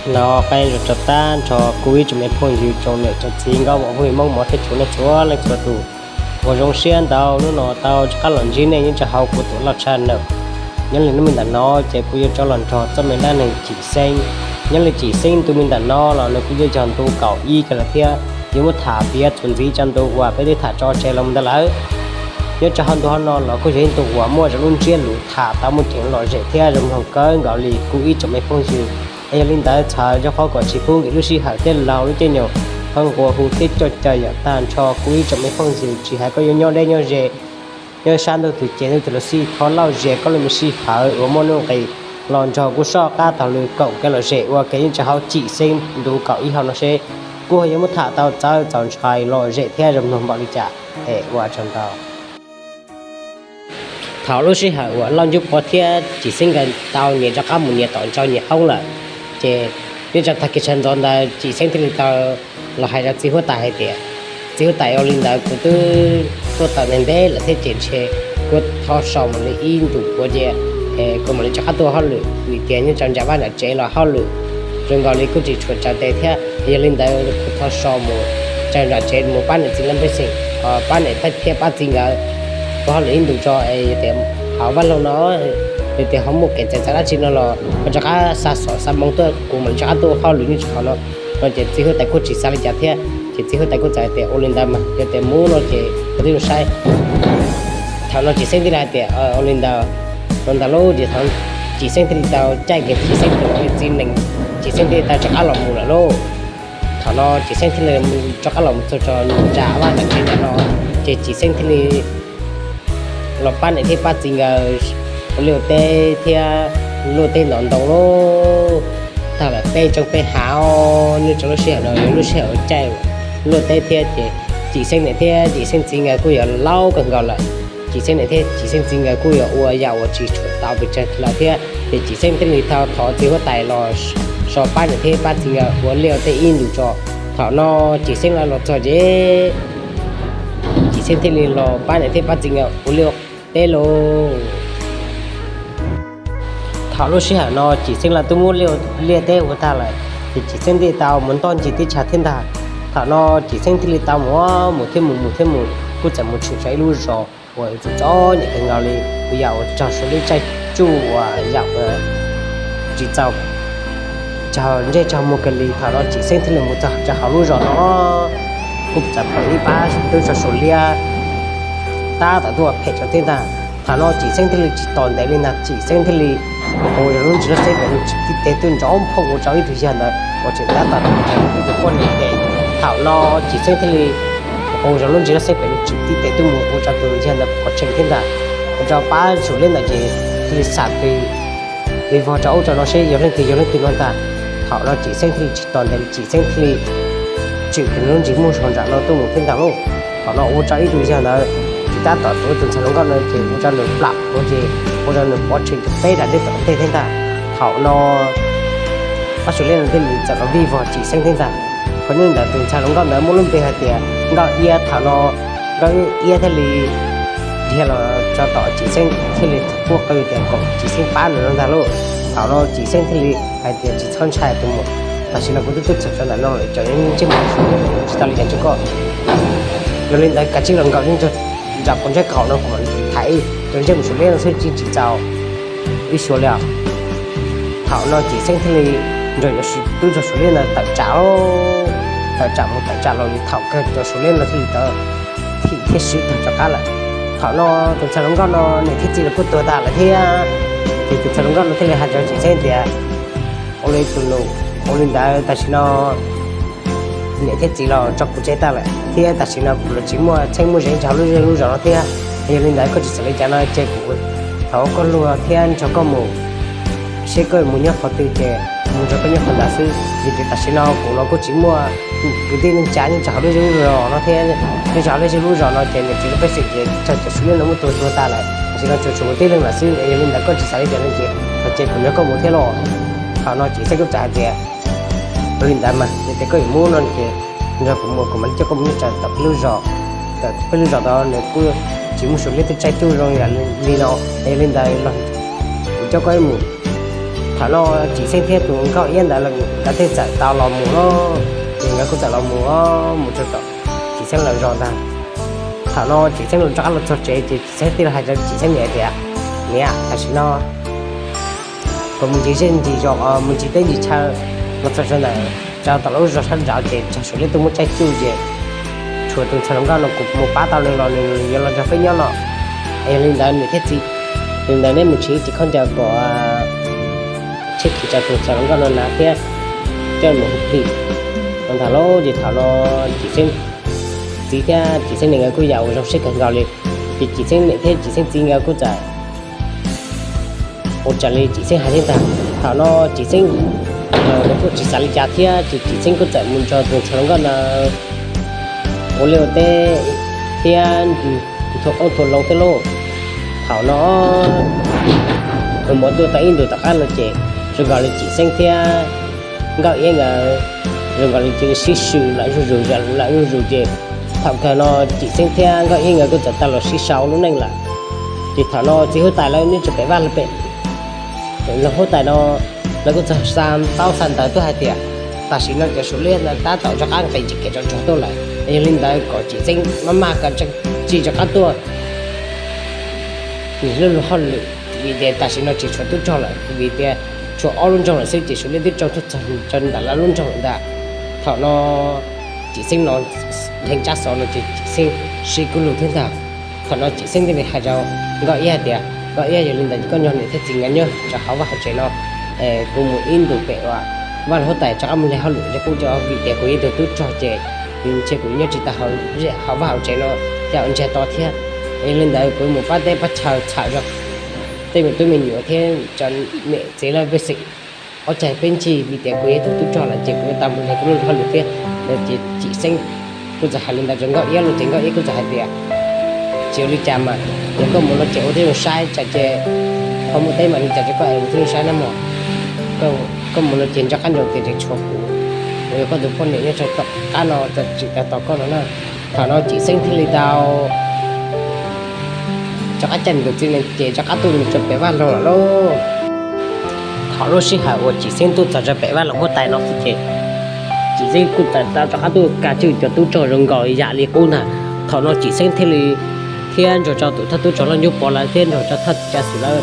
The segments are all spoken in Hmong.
No qab zos rau tag nrho kuv ib tsoom me phooj ywg tsoom niam tsoom txiv nkauj muam phooj ywg Hmoob mov thiab tshua nej txhua leej txhua tus uas zoo siab ntau hnub no tau rov qab los ntsib nej nyob rau hauv kuv tus loj tshaj nawb. Nyob li hnub me ntawm no ces kuv yuav rov los nrog txoj me dab neeg Cim Xeeb. Nyob li Cim Xeeb ntu me ntawm no los nws kuj yuav yog ntu kaum ib kiag lawm thiab yuav muab tham piav txuas ntxiv rau ntu uas peb twb tham tso tseg los mus ntawd lawm. Nyob rau hauv ntu hauv no los kuj yog ib ntu uas muaj zoo lub ntsiab lus tham tau muaj kev lom zem thiab zoo mloog kawg nkaus li kuv ib tsoom me phooj ywg. Es yog li ntawd txhawm zog qhov kom tsis pub nkim lub sij hawm thiab laug lub caij nyoog, thov nquas hu thiab coj caw yaum tag nrho kuv ib tsoom me phooj ywg tsis hais koj yuav nyob deb nyob ze, nyob sab ntuj twg ces ntuj twg los xij thov lauj zias koj lub me sij hawm uas muaj nuj nqis los nrog kuv soj qab taug lw koom kev lom zem ua ke nyob rau hauv Cim Xeeb ntu kaum ib hauv no seb kuv ho yuav muab tham tau txawv txaus ntshai lom zem thiab zoo mloog npaum li cas. Es ua tsaug ntau. Thaum lub sij hawm uas Lauj Ncuj Pov thiab Cim Xeeb nkawd tau nyias rov qab mus nyias tom ntsa nyias hoob lawm, ces nyob rau tag kis sawv ntxov ntawd Cim Xeeb thiaj li tau los hais rau txiv huab tais hais tias, txiv huab tais, ua li ntawd kuv twb tuaj tau ntev ntev lawm thiab ces ntshe kuv thov so mus li ib ntus puav ces kuv mam li rov qab tuaj hauj lwm vim tias nyob rau nram vaj nram tsev los hauj lwm zoo nkaus li kuj tsis tshua tsaws tes thiab. Yog li ntawd kuv thov so mus tsaws nram tsev mus pab niam txiv laj pej xeem, pab niam thiab pab txiv nkawd ua hauj lwm ib ntus tso es yog tias hauv vaj loog no yog tias ho muaj kev txawv txav dab tsi no los koj rov qab xa xov xa moo tuaj kuv mam li rov qab tuaj hauj lwm nyob rau qhov no. No ces txiv huab tais kuj tsis xav li cas thiab ces txiv huab tais kuj txawm hais tias, ua li ntawd mas yog tias mus no ces koj twb zoo saib. Thaum no Cim Xeeb thiaj li hais tias, ua li ntawd, ua ntawd lauj. Ces thaum Cim Xeeb thiaj li tau caij kiag Cim Xeeb tus txiv nees, Cim Xeeb thiaj li tau rov qab los mus lawm lauj. Thaum no Cim Xeeb thiaj li rov qab los mus txog rau nram vaj nram tsev ntawm no, ces Cim Xeeb thiaj li los pab niam thiab pab txiv nkawd ua liaj ua teb thiab luaj teb ntov ntoo lauj. Tag lawm peb tsooj peb hav, nyob rau lub sij hawm no yog lub sij hawm caij luaj teb thiab ces Cim Xeeb niam thiab Cim Xeeb txiv nkawd kuj yuav laub kawg nkaus lawm. Cim Xeeb niam thiab Cim Xeeb txiv nkawd kuj yuav ua yam uas tsis tshua tau pes tsawg lawm thiab ces Cim Xeeb thiaj li tau thov txiv huab tais los so pab niam thiab pab txiv nkawd ua liaj ua teb ib ntus tso. Thaum no Cim Xeeb lawv los txog ces Cim Xeeb thiaj li los pab niam thiab pab txiv nkawd ua liaj ua teb lauj. Thaum lub sij hawm no Cim Xeeb lawv twb muab liaj teb ua tag lawm ces Cim Xeeb thiaj li tau mus ntoj ncig teb chaws thiab ntag. Thaum no Cim Xeeb thiaj li tau mus mus thiab mus mus thiab mus kuj txawm mus tshwm rau ib lub zos uas txom txom nyem kawg nkaus li, uas yam uas raug suav liab caij tsuj uas yam tsis txaus raug ntsej raug muag kiag li. Thaum no Cim Xeeb thiaj li mus txog rau hauv lub zos no kuj txawm pom ib pab tub raug suav liab tab tom tuaj phem rau thiab ntag. Thaum no Cim Xeeb thiaj li tsis tos ntev li ntag, Cim Xeeb thiaj li ua zoo lub ntsis laj xeb pem lub tsis tib teg tuaj nrov nphoo ua rau ib tug yawg ntawd uas tseem tab tom tus poj niam pem. Thaum no Cim Xeeb thiaj li ua zoo lub ntsis laj xeb pem lub tsis tib teg tuaj mus ua rau tus yawg ntawd pov tseg thiab ntag. Ua rau pab suav liab ntawd ces thiaj li xam tes vij vog rau ub rau no seb yog leej twg yog leej twg no ntag. Thaum no Cim Xeeb thiaj li tsis tos ntev li, Cim Xeeb thiaj li tshwm kiag lub ntsis muag zog nram no tuaj mus thiab ntag lauj. Thaum no ua rau ib tug yawg ntawd tsis tab tom tuav tus ntxhais hluas nkauj no ces ua rau nws plam ua ces ua rau nws pov tseg tus peb nram ntej tom ntej thiab ntag. Thaum no pab suav liab no thiaj li txawm los vij vog Cim Xeeb thiab ntag. Qhov nyob ntawd tus ntxhais hluas nkauj ntawd muaj lub npe hais tias Nkauj Iab. Thaum no Nkauj Iab thiaj li dhia los tso tom Cim Xeeb thiaj li quaj qw tias kom Cim Xeeb pab nws no ntag lauj. Thaum no Cim Xeeb thiaj li hais tias tsis txhob ntshai tus muam, tam sim no kuv twb tuaj txog rau ntawm no lawm, cov ntsej muag suav liab tsis tau li cas rau koj. Yog li ntawd kav tsij los nkaum nram puas ntsab kaum no kuv mam li tham ib cov ntsej muag suav liab no xwb tsis txaus ib suav li os. Thaum no Cim Xeeb thiaj li nrog cov tub rog suav liab ntawd tawm tsam, tawm tsam mus tawm tsam los li thaum kawg cov suav liab ntawd thiaj li tau thim thiab swb tag rov qab lawm. Thaum no tus ntxhais hluas nkauj no niam thiab txiv los kuj tuag tag lawm thiab, ces tus ntxhais hluas nkauj no thiaj li hais rau Cim Xeeb tias, ua li tus nus, ua li ntawd tam sim no niam thiab txiv los tso kuv tseg tag lawm thiab tam sim no kuv los tsis muaj txheeb muaj ze nrog lub zej lub zos no thiab. Yog li ntawd koj tsis xav li cas no ces kuv thov koj los thiab nrog koj mus, seb koj mus nyob qhov twg ces mus nrog koj nyob qhov ntawd xwb. Vim tias tam sim no kuv los kuj tsis muaj kwv tij neej tsa nyob rau hauv lub zej lub zos no thiab, nyob rau hauv lub zej lub zos no ces niam txiv lub pej xeem ces raug cov suav liab no muab tua tuag tag lawm, tam sim no tsuas tshuav kuv tib leeg lawm xwb. Yog li ntawd koj tsis xav li cas no ces thov ces kuv nrog koj mus thiab los. Thaum no Cim Xeeb kuj txawm hais tias, ua li ntawd mas yog tias koj yuav mus no ces nrog kuv mus, kuv mam li coj koj mus nyob rau tom peb lub zos, tom peb lub zos tod nws kuj tsis muaj suav liab tuaj caij tsuj zoo li no. Yog li ntawd los kuv coj koj mus. Thaum no Cim Xeeb thiab tus Nkauj Iab ntawd lawv tej txawm tau los mus lawm, ces nkawd kuj txawm los mus, mus rau tom Cim Xeeb lawv zos ntag. Thaum no Cim Xeeb los rov qab los txog tsev ces Cim Xeeb thiaj li hais rau Cim Xeeb niam tias, Niam, tam sim no kuv mus ncig zej ncig zos, mus ncig teb ncig chaw los txog rau ntawm, rau tom lub zos sab nraud ces tsog suav liab tuaj muab caij cuj ces tshuav tus ntxhais hluas nkauj no kuv mus pab tau nws los nws yuav los nrog peb nyob no. Es yog li ntawd niam thiab txiv, yog li ntawd neb mus tsev tsis khoom cia kom tsheej khiv tsa tus ntxhais hluas nkauj no na thiab coj mus hu plig no ntag lauj. Ces thaum no Cim Xeeb txiv thiab Cim Xeeb niam nkawd kuj yam uas zoo siab kawg nkaus li. Ces Cim Xeeb niam thiab Cim Xeeb txiv nkawd kuj txawm ua raws li Cim Xeeb hais thiab ntag. Thaum no Cim Xeeb los kuj tsis xav li cas thiab ces Cim Xeeb kuj txawm mus nrog tus ntxhais hluas nkauj no ua liaj ua teb thiab nthua qoob nthua loo thiab lauj. Thaum no mus ua tuaj tau ib ntus tom qab no ces zoo nkaus li Cim Xeeb thiab Nkauj Iab nkawd zoo nkaus li cia li sib swm lawm zuj zus lawm zuj zus ces thaum kawg no Cim Xeeb thiab Nkauj Iab nkawd kuj txawm tau los sib sau lub neej lawm. Ces thaum no txiv huab tais lawv nyob rau pem vaj lawv pem, los huab tais no lawv kuj txawm xa plaub xa ntawv tuaj hais tias tam sim no cov suav liab ntawd tab tom rov qab nqis ntsis kev rov rog tuaj lawm, yog li ntawd kom Cim Xeeb maj maj kom tseem tsis rov qab tuaj nws lub luag hauj lwm, vim tias tam sim no tsis tshuav tub rog lawm, vim tias tshuav ob lub nroog lawm xwb ces suav liab twb tsaug tuaj txog rau ntawm lawv lub nroog lawm ntag. Thaum no Cim Xeeb no dheev tsab xov no ces Cim Xeeb sib kub lug thiab ntag. Thaum no Cim Xeeb thiaj li hais rau Nkauj Iab hais tias, Nkauj Iab, yog li ntawd ces koj nrog niam thiab txiv nkawd nyob rau hauv vaj hauv tsev no, kuv mus ib ntus pem uas vaj huab tais rov qab mus hle hauj lwm rau qub, vim tias kuv yog ib tug tub rog ces ntshe kuv nyob tsis tau hauv vaj hauv tsev no, cas ua ntsiag to thiab. Yog li ntawd kuv mus pab teb pab chaw txhawm zog tej me tub me nyuam thiab cov niam txiv laj pej xeem ob cag peb ncig, vim tias kuv yog ib tug tub rog lawm ces kuv yuav tau mus hle kuv lub luag hauj lwm thiab. Ces Cim Xeeb kuj txawm hais li ntawd rau Nkauj Iab lawm ces Nkauj Iab kuj txawm hais tias, tsis ua li cas mas, yog koj mus no ces ua tib zoo saib tsam ces ho muaj teb mam li cas rau koj es ua tib zoo saib na mog. Koj mus no ces nco qab ntsoov tias tseem tshuav kuv uas yog koj tus poj niam nyob rau tom qab no tsis tau tos koj no na. Thaum no Cim Xeeb thiaj li tau rov qab caij nws tus txiv nees ces rov qab tuaj mus rau pem vaj loog lawm lauj. Thaum lub sij hawm uas Cim Xeeb tuaj txog rau pem vaj loog huab tais no xwb ces Cim Xeeb kuj txawm tau rov qab tuaj kag cuj cov tub rog zoo nkaus yam li qub ntag. Thaum no Cim Xeeb thiaj li thiab nrog rau tus thawj tub rog Lauj Ncuab Pov lawv thiab nrog rau thawj tub rog Xwm lawv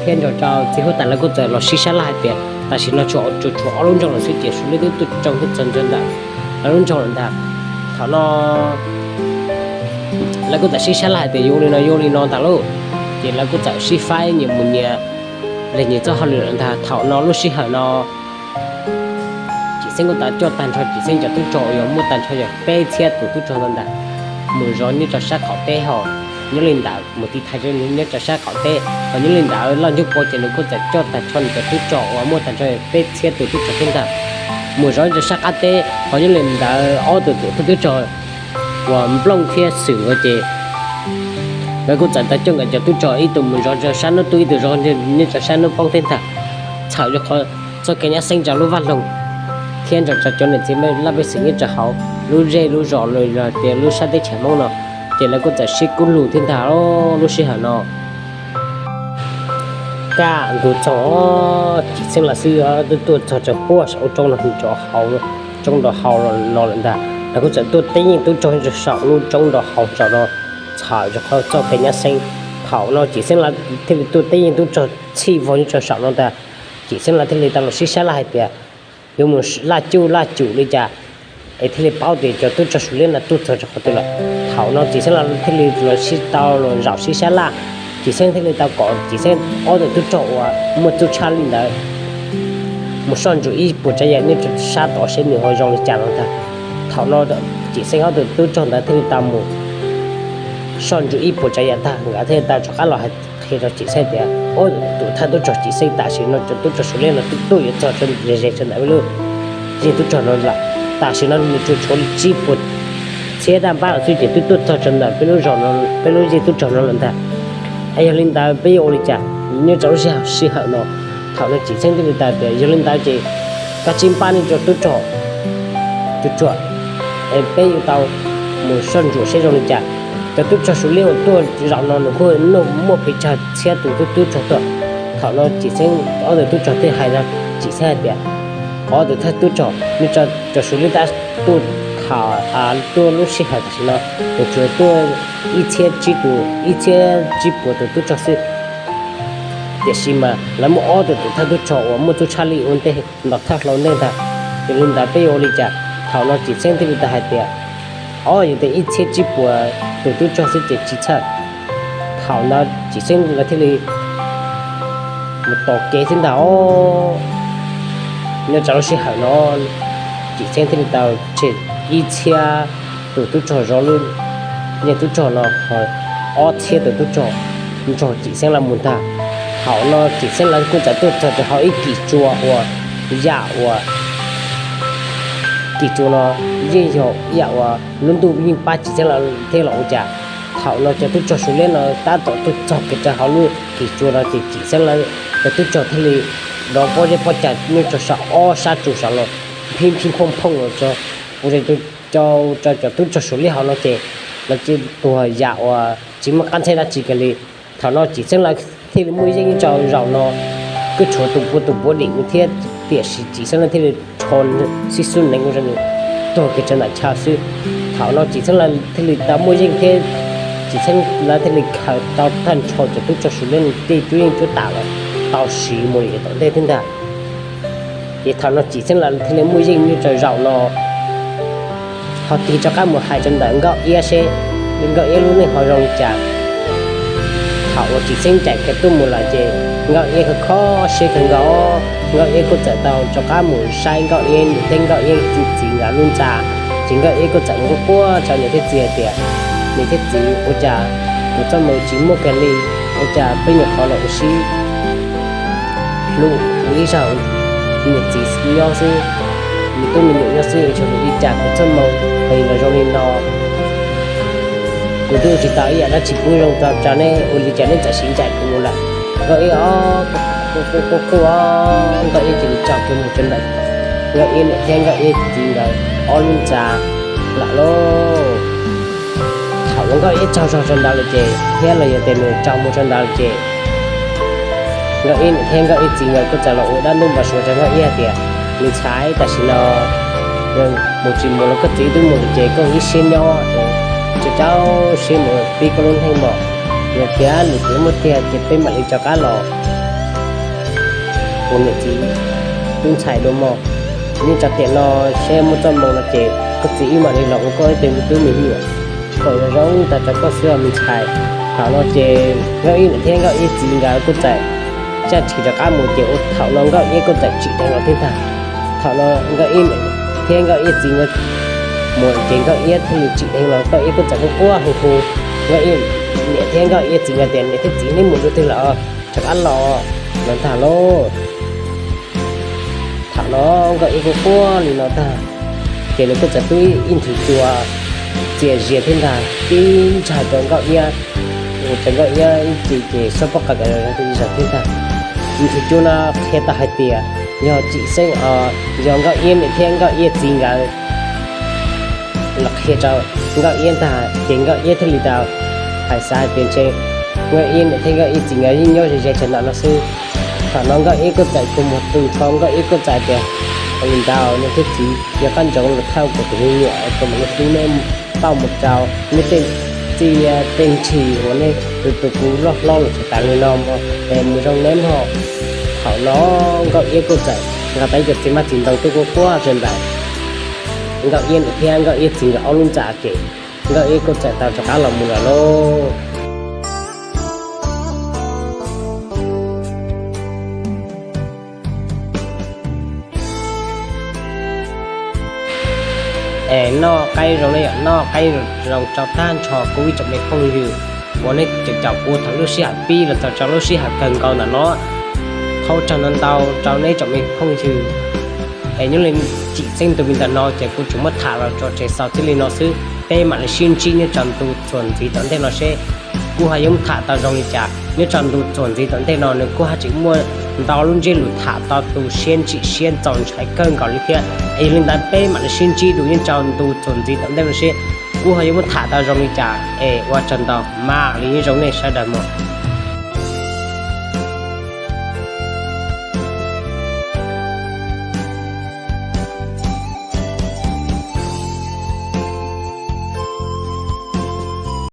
thiab nrog rau txiv huab tais lawv kuj txawm los sib sab laj hais tias tam sim no tsuas tshuav ob lub nroog lawm xwb ces suav liab twb tuaj tsaug tuaj txog rau ntawm lawv lub nroog lawm ntag. Thaum no lawv kuj txawm sib sab laj hais tias yuav ua li no yuav ua li no ntag lauj. Ces lawv kuj txawm sib faib nyias mus nyias, leg nyias txoj hauj lwm lawm ntag. Thaum no lub sij hawm no Cim Xeeb kuj tau coj tag nrho Cim Xeeb cov tub rog uas yog muaj tag nrho yog peb txhiab tus tub rog ntawd ntag, mus zov nyob rau sab qaum teb ho nyob li ntawd mus tiv thaiv nyob rau sab qaum teb. Ho nyob li ntawd Lauj Ncuab Pov ces nws kuj txawm coj tag nrho nws cov tub rog uas muaj tag nrho peb txhiab tus tub rog thiab ntag, mus zov rau sab qab teb. Ho nyob li ntawd ob tug tus thawj tub rog uas Nplooj thiab Xwm nkawd ces nkawd kuj txawm tau coj nkawd cov tub rog ib tug mus zov rau sab hnub tuaj ib tug zov nyob rau sab hnub poob thiab ntag, txhawm rau qhov txoj kev nyab xeeb rau lub vaj loog thiab nrog rau cov niam txiv laj pej xeem nyob rau hauv lub zej lub zos los yog tias lub sab teb chaws Hmoob no, ces lawv kuj txawm sib kub lug thiab ntag. Lub sij hawm no kaj ntug txog, Cim Xeeb los xwb twb tuaj txog rau puag saum lub roob no, rau hauv roob nrau hau no lawm ntag. Lawv kuj txawm tuaj teb yeej tub rog rau saum lub roob nrau hau saum no, txhawm rau qhov txoj kev nyab xeeb. Thaum no Cim Xeeb thiaj li tuaj teb yeej tub rog txhij vog nyob rau saum no ntag. Cim Xeeb lawv thiaj li tau los sib sab laj hais tias yuav mus laj cuj laj cum li cas es thiaj li paub tias cov tub rog Suav liab no tuaj txog rau qhov twg lawm. Thaum no Cim Xeeb lawv thiaj li los sib tau los zaum sib sab laj. Cim Xeeb thiaj li tau kom Cim Xeeb ob tug tub rog uas muaj txuj tshaj li ntawd mus soj ntsuam ib puas tsav yam nyob rau sab tod seb nws ho zoo li cas no ntag. Thaum no Cim Xeeb ob tug tub rog ntawd thiaj li tau mus soj ntsuam ib puas tsav yam tag, nkawd thiaj li tau rov qab los hais qhia rau Cim Xeeb tias, tus thawj tub rog Cim Xeeb, tam sim no cov tub rog Suav liab no twb tuaj yuav txog ze ze rau ntawm peb lub zej tub rog no lawm. Tam sim no nws tsuas tshuav tsib puas txhiab daj npab lawm xwb ces twb tuaj txog rau ntawm peb lub zos no, peb lub zej tub rog no lawm ntag. Es yog li ntawd peb yuav ua li cas nyob rau lub sij hawm no? Thaum no Cim Xeeb thiaj li tau tias, yog li ntawd ces koj tsib npaj nej cov tub rog tsuag tsuag, es peb yuav tau mus soj ntsuam seb zoo li cas. Cov tub rog Suav liab uas tuaj zaum no nws kuj muaj pes tsawg txhiab tus tub rog tuaj. Thaum no Cim Xeeb ob tug tub rog thiaj hais rau Cim Xeeb hais tias, ob tug thawj tub rog, nej tso cov Suav liab tab tuaj tham, tuaj lub sij hawm tam sim no nws tsuas tuaj ib txhiab tsib tus, ib txhiab tsib puas tus tub rog xwb, tiam sis mas lawv muaj ob tug thawj tub rog uas muaj txuj tshaj lij ua ntej nto thawj hlau ntej ntag. Yog li ntawd peb yuav ua li cas? Thaum no Cim Xeeb thiaj li tau hais tias, ob yog tias ib txhiab tsib puas tus tub rog xwb ces tsis txhawj. Thaum no Cim Xeeb lawv thiaj li mus tos kev thiab ntag. Nyob rau lub sij hawm no Cim Xeeb thiaj li tau tseg ib txhiab tus tub rog zov lub yeej tub rog no, ob txhiab tus tub rog nrog Cim Xeeb lawv mus ntag. Thaum no Cim Xeeb lawv kuj txawm tuaj txog rau hauv ib kis tsua uas yam uas kis tsua no yeej yog yam uas lub ntuj yeej pab Cim Xeeb lawv thiab los ua cas. Thaum no cov tub rog Suav liab no tab tom tuaj txog kiag rau hauv lub kis tsua no ces Cim Xeeb lawv cov tub rog thiaj li dov pob zeb pob cag nyob rau saum ob sab tsu saum los phib phib phooj phooj los rau, ua rau cov tub rog Suav liab hauv no ces lawv ces tuag yam uas tsis muaj qab ntxheb dab tsi kiag li. Thaum no Cim Xeeb lawv thiaj li muaj yeej rau zaum no kuj tshuav tus puav tus puav dim thiab, tiam sis Cim Xeeb lawv thiaj li rho xib xub neev ua rau nws tuag kiag rau nram chaw xwb. Thaum no Cim Xeeb lawv thiaj li tau muaj yeej thiab, Cim Xeeb lawv thiaj li khaws tau tag nrho cov tub rog Suav liab no tej cuab yeej cuab tam los tau siv mus li tom ntej thiab ntag. Ces thaum no Cim Xeeb lawv thiaj li muaj yeej nyob rau zaum no ho tig rov qab mus hais rau ntawm Nkauj Iab seb Nkauj Iab lub neej ho zoo li cas. Thaum uas Cim Xeeb caij kiag tuaj mus lawm ces Nkauj Iab kho kho siab kawg nkaus. Nkauj Iab kuj txawm tau rov qab mus saib Nkauj Iab niam thiab Nkauj Iab txiv nkawd lub ntxa. Ces Nkauj Iab kuj txawm mus quaj quaj rau niam thiab txiv hais tias, niam thiab txiv, ua cas kuv txoj moo tsis muaj kiag li, ua cas peb nyuam qhuav los ua si hlub kuv ib zaug niam txiv nyob xwb, me tub me nyuam nyob xwb, ua li cas kuv txoj moo ho los zoo li no. Kuv twb ua tsis tau ib yam dab tsi pub zoo rau neb, ua li cas neb txawm siv ncaim kuv mus lawm. Nkauj Iab quaj quaj, Nkauj Iab cia li tso kiag mus rau ntawm Nkauj Iab niam thiab Nkauj Iab txiv nkawd ob lub ntxa lawm lauj. Thaum uas Nkauj Iab tsaug zog rau ntawd lawm ces thiab los yog tias nws tsaug mus rau ntawd lawm ces Nkauj Iab niam thiab Nkauj Iab txiv nkawd kuj txawm los ua dab ntub npau suav rau Nkauj Iab hais tias, me ntxhais, tam sim no mus tsis mus los koj txiv twb mus lawm ces koj ua ib siab nyob, rau rau siab mus pib koj lub neej mog. Yog tias lwm tiam muaj tiag ces peb mam li rov qab los ua niam txiv tub ntxhais dua mog. Nyob rau tiam no seb muaj txoj moo no ces koj txiv wb mam li los ua koj ib tug me tub me nyuam kom zoo tag rau koj xwb os me ntxhais. Thaum no ces Nkauj Iab niam thiab Nkauj Iab txiv nkawd kuj txawm saj tshis rov qab mus ces ua thaum no Nkauj Iab kuj txawm tsim dheev los thiab ntag. Thaum no Nkauj Iab niam thiab Nkauj Iab txiv nkawd mus ces Nkauj Iab thiaj li tsim dheev los, Nkauj Iab kuj txawm quaj quaj hu hu Nkauj Iab niam thiab Nkauj Iab txiv nkawd tias, niam thiab txiv, neb mus dua twg lawm, rov qab los no ntag lauj. Thaum no Nkauj Iab kuj quaj li no tag, ces nws kuj txawm twb ib nthwv cua txias zias thiab ntag, tib ntsais rau Nkauj Iab, ua rau Nkauj Iab ib ce ces xob pob qa ka zog thiab ntag. Nthwv cua no qhia tau hais tias yog Cim Xeeb os, yog Nkauj Iab niam thiab Nkauj Iab txiv nkawd los qhia rau Nkauj Iab ntag, ces Nkauj Iab thiaj li tau hais xav hais tias ntshe Nkauj Iab niam thiab Nkauj Iab txiv nkawd yeej nyob ze ze rau ntawm no xwb. Thaum no Nkauj Iab kuj txawm kua muag tu nrho, Nkauj Iab kuj txawm tias, ua li ntawd niam thiab txiv, yog qab ntsoov los thawj kuv tus me nyuam es kuv mam li hlub neb pauj mus rau neb tej txiaj tej nrig uas neb tus tus kuv loj hlob los tsis tas li no mog, es mus zoo neb mog. Thaum no Nkauj Iab kuj txawm nqa tau ib co txiv hmab txiv ntoo tuaj quaj quaj rau ntawm Nkauj Iab niam thiab Nkauj Iab txiv nkawd ob lub ntxa ces Nkauj Iab kuj txawm tau rov qab los mus lawm lauj. Es noj qab zoo ne yom, noj qab zoo rau tag nrho kuv ib tsoom me phooj ywg uas nej caum kuv thaum lub sij hawm pib los txog rau lub sij hawm kawg nkaus ntawm no. Thov ua tsaug ntau ntau rau nej tsoom me phooj ywg. Es nyob li Cim Xeeb tus me ntawm no ces kuv tsuas muab tham los tso tseg xaus txij li no xwb, peb mam li sib ntsib nyob rau ntu txuas ntxiv tom ntej no seb kuv ho yuav muab tham tau zoo li cas. Nyob rau ntu txuas ntxiv tom ntej no nws kuj haj tseem muaj ntau lub ntsiab lus tham tau tu siab ntsim siab ntxaus ntshai kawg nkaus li thiab. Es yog li ntawd peb mam li sib ntsib dua nyob rau ntu txuas ntxiv tom ntej no seb kuv ho yuav muab tham tau zoo li cas. Es ua tsaug ntau, mam li nyob zoo nej sawv daws mog.